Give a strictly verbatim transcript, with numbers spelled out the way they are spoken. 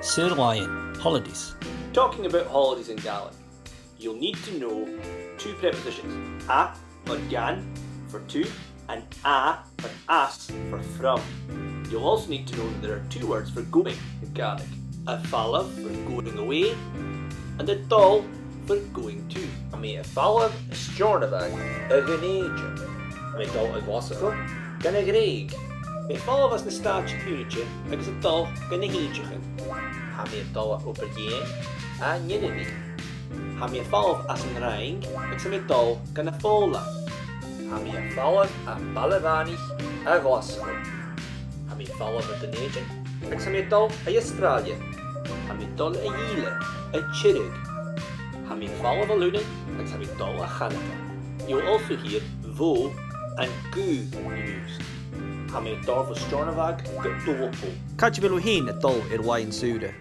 Saor-làithean, holidays. Talking about holidays in Gaelic, you'll need to know two prepositions. A for gan, for to, and a for as, for from. You'll also need to know that there are two words for going in Gaelic. A' falbh for going away, and a' dol for going to. Tha mi a' falbh à Steòrnabhagh, a Dhùn Èideann. Tha mi a' dol a Ghlaschu gun a' Ghrèig. Tha mi a' falbh às na Stàitean Aonaichte agus a' dol gu na h-Innseachan. Tha mi a' dol à Obar Dheathain, à Nirribhidh. Tha mi a' falbh às an Fhraing agus tha mi a' dol gu na Fònach. Tha mi a' falbh à Baile Mhànnaich, à Ghlaschu. Tha mi a' falbh à Dùn Èideann agus tha mi a' dol a dh'Astràilia. Tha mi a' dol a dh'Ìle, a Thiriodh. Tha mi a' falbh à Lunnainn agus tha mi a' dol à Chanada. You'll also hear bho and gu used. Tha mi a' dol bho Steòrnabhagh gu Dùmhachadh. Càit a bheil thu fhèin a' dol air làithean-saora?